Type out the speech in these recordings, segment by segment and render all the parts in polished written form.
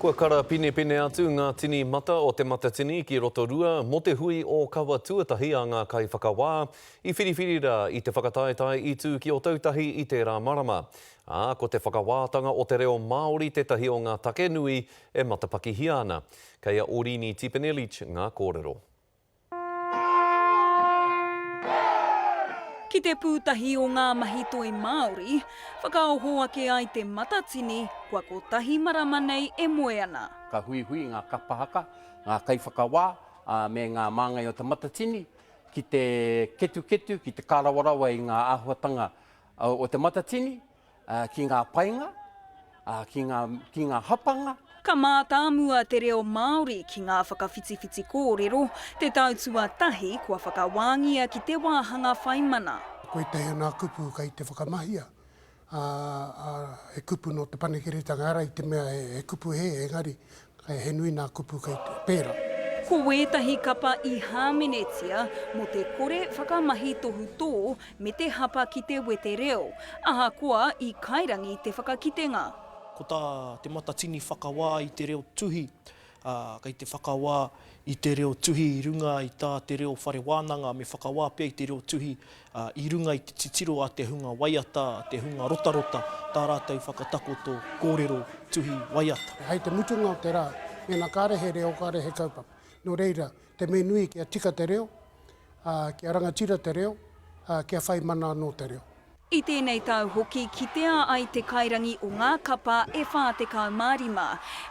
Kua karapinepine atu ngā tini mata o Te Matatini ki Rotorua mō te hui ōkawa tuatahi a ngā kaiwhakawā i whiriwhiri rā i te whakataetae i tū ki Otautahi i tērā marama. Ā, ko te whakawātanga o te reo Māori tētahi o ngā take nui e matapakihia ana. Kei a Orini Tipene-Leach ngā kōrero. Ki te pūtahi o ngā mahi toi Māori, whakaoho ake ai te Matatini kua kotahi marama nei e moe ana. Ka huihui ngā kapa haka, ngā kaiwhakawā, me ngā māngai o te Matatini ki te ketuketu, ki te kārawarawa i ngā āhuatanga o te Matatini, ki ngā painga, ki ngā, ki ngā hapanga. Ka mātāmua te reo Māori ki ngā whakawhitiwhiti kōrero, te tau tuatahi kua whakawāngia ki te wāhanga whai mana. Ko ētahi o ngā kupu kei te whakamahia, ā, he kupu nō te Panekiretanga, ehara i te mea he kupu hē, engari He nui nā kupu kei te pērā. Ko wētahi kapa i hāmenetia mō te kore whakamahi tohutō me te hapa ki te wete reo, ahakoa i kairangi te whakakitenga. Ko tā Te Matatini whakawā i te reo tuhi, ā, kei te whakawā i te reo tuhi i runga i tā te reo whare wānanga, me whakawā pea i te reo tuhi ā, i runga i te titiro a te hunga waiata, a te hunga rotarota, tā rātou whakatakoto kōrero, tuhi, waiata. Hei te mutunga o te rā, mēnā kāre he reo, kāre he kaupapa. Nō reira, te me nui kia tika te reo, ā, kia rangatira te reo, ā, kia whai mana anō te reo. I tēnei tau hoki kitea ai te kairangi o ngā kapa e 45.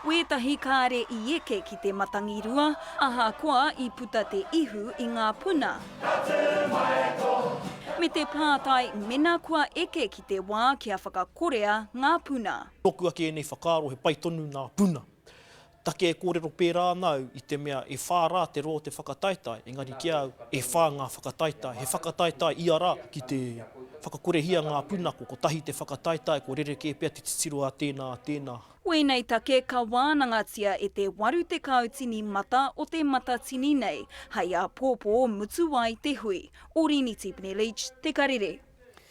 Wētahi kāre i eke ki te matangirua, ahakoa i puta te ihu i ngā puna. Ka tū mai ko. Me te pātai mena kua eke ki te wā kia whakakorea ngā puna. Nōku ake ēnei whakaaro he pai tonu nā puna. Take e kōrero pērā ana au i te mea e whā rā te roa o te whakataetae, engari ki a au, e whā ngā whakataetae. He whakataetae ia rā ki te whakakorehia ngā puna, ko kotahi te whakataetae, ko rerekē pea te titiro a tēnā, a tēnā. Wēnei take ka wānangatia e te 80 tini mata o te Matatini nei, hei āpōpō mutu ai te hui. Orini Tipene-Leach, Te Karere.